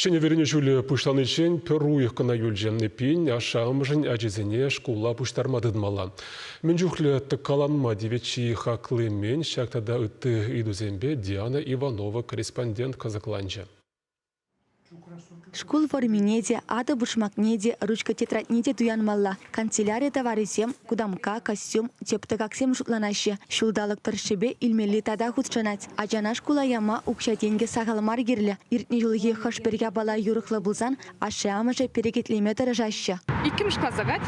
Ҫӗнӗ вӗренӳ ҫулӗ пуҫланиччен пӗр уйӑх кӑна юлчӗ. Эппин, ашшӗ-амӑшӗн ачисене шкула пуҫтарма тытӑнмалла. Мӗн чухлӗ тӑккаланма тивет чи хакли мӗн, ҫак тата ытти ыйтусемпе Диана Иванова корреспондент кӑсӑкланчӗ. Шкул формине те, атӑ-пушмакне те, ручка-тетрадьне те туянмалла. Канцеляри таварӗсем, кутамкка, костюм, тӗп тӑкаксем шутланаҫҫӗ. Ҫулталӑк тӑршшӗпе илмелли тата хутшӑнать. Ачана шкула яма укҫа-тенкӗ сахал мар кирлӗ. Иртнӗ ҫулхи хӑш-пӗр япала юрӑхлӑ пулсан ашшӗ-амӑшӗ перекетлеме тӑрӑшаҫҫӗ. Иккӗмӗш класа кать.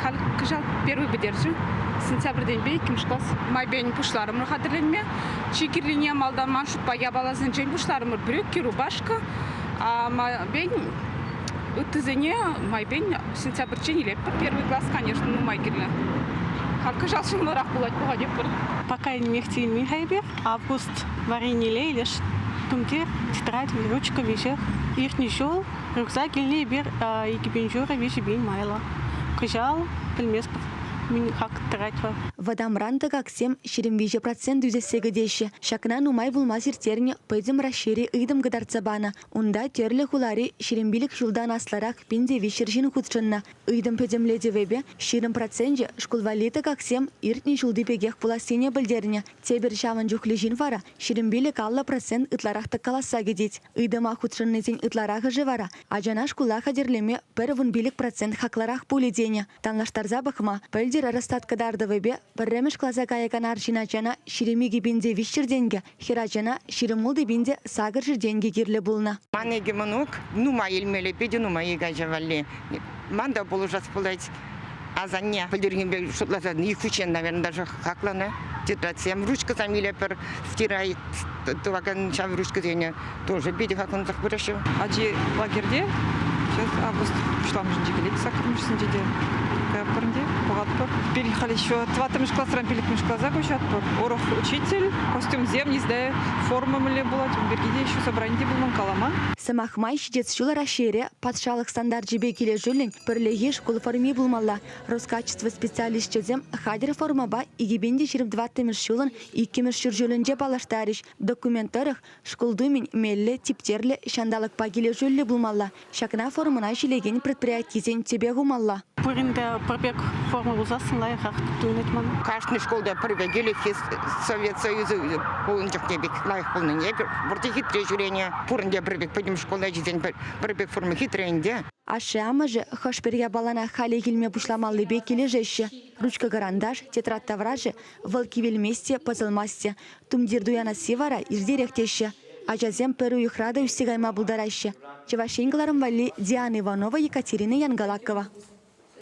Халь кӑҫал первый пӗтерчӗ. Сентябрьтенпе иккӗмӗш класс майпен пуҫларӑмӑр хатӗрленме. Чи кирлине малтан ман шутпа япаласенчен пуҫларӑмӑр. Брюки, рубашка. Майпен ыттисене майпен сентябрьччен илетпӗр. Первый класс, конечно, нумай кирлӗ. Халь кӑҫал ҫӑмӑлрах пулать пухатӑпӑр. Пока нимех тиенмен-ха эпир. Август варринелле илеш тумтир, тетрадь, ручка веҫех. Иртнӗ ҫул рюкзак илнӗ эпир 2000 3 пин майлӑ. Кӑҫал пӗлместпӗр, мӗн хак тӑрать вӑл. Вӑтамран тӑкаксем 23% ӳсессе кӗтеҫҫӗ. Ҫакна нумай пулмасть ирттернӗ Пӗтӗм Раҫҫейри ыйтӑм кӑтартса панӑ. Унта тӗрлӗ хулари 25 ҫултан аслӑрах 1300 ҫын хутшӑннӑ. Ыйтӑм пӗтӗмлетӗвӗпе 20 проценчӗ шкул валли тӑкаксем иртнӗ ҫулти пекех пулассине пӗлтернӗ. Тепӗр ҫавӑн чухлӗ ҫын вара 25-50% ытларах тӑккаласса кӗтет. Ыйтӑма хутшӑннисен ытларахӑшӗ вара ачана шкула хатӗрлеме пӗр 15% хаклӑрах пулӗ тенӗ. Танлаштарса пӑхма, пӗлтӗр Росстат кӑтартӑвӗпе пӗрремӗш класа каякан арҫын ачана 22 300 тенкӗ, хӗрачана 26 800 тенкӗ кирлӗ пулнӑ. Ман икӗ мӑнук нумай илмелле, питӗ нумай икӗ ача валли. Ман та пулӑшас пулать. Асанне пӗлтернипе шутласан ик хутчен, наверное, даже хакланӑ. Тетрадьсем, ручкӑсем илетпӗр, стирай тӑвакан ҫав ручкӑсене тоже питӗ хаклансах пыраҫҫӗ. Ачи лагерьте сейчас август пуҫламӑшӗнче килет, саккӑрмӗшсенче те каятпӑр ӗнтӗ, пӑхатпӑр. Пирӗн халь еще тӑваттӑмӗш класран пиллӗкмӗш класа куҫатпӑр. Урӑх учитель, костюмсем, не знаю, форма мӗнле пулать, ун пирки те еще собрани те пулман калама. Сӑмах май, ҫитес ҫул Раҫҫейре патшалӑх стандарчӗпе килӗшӳллӗн пӗрлехи шкул форми пулмалла. Роскачество специалисчӗсем хатӗр формӑпа 2024 ҫулӑн иккӗмӗш ҫур ҫулӗнче паллаштарӗҫ. Документ тӑрӑх, шкул тумӗн меллӗ, типтерлӗ, ҫанталӑкпа килӗшӳллӗ пулмалла. Ҫакна формӑна ҫилекен предприятисен тӗпе хумалла. Пурин те пӗр пек форма пулсассӑн лайӑхрах туйӑнать мана. Кашни шкулта пӗр пек ӗлӗкхи Совет Союзӗ пулнӑ чухне пек лайӑх пулнине вӑрҫӑ хитре ҫӳренӗ. Пурин те пӗр пек пӗтӗм шкул ачисен пӗр пек форма хитре ӗнтӗ. Ашшӗ-амӑшӗ хӑш-пӗр япалана халех илме пуҫламаллипе килӗшеҫҫӗ. Ручка-кӑранташ, тетрадь таврашӗ вӑл кивелмест те, пӑсӑлмасть те. Тумтир туянасси вара иртерех теҫҫӗ. Ачасем пӗр уйӑхра та ӳссе кайма пултараҫҫӗ. Чӑваш Ен кӑларӑм валли Диана Иванова, Екатерина Янгалакова.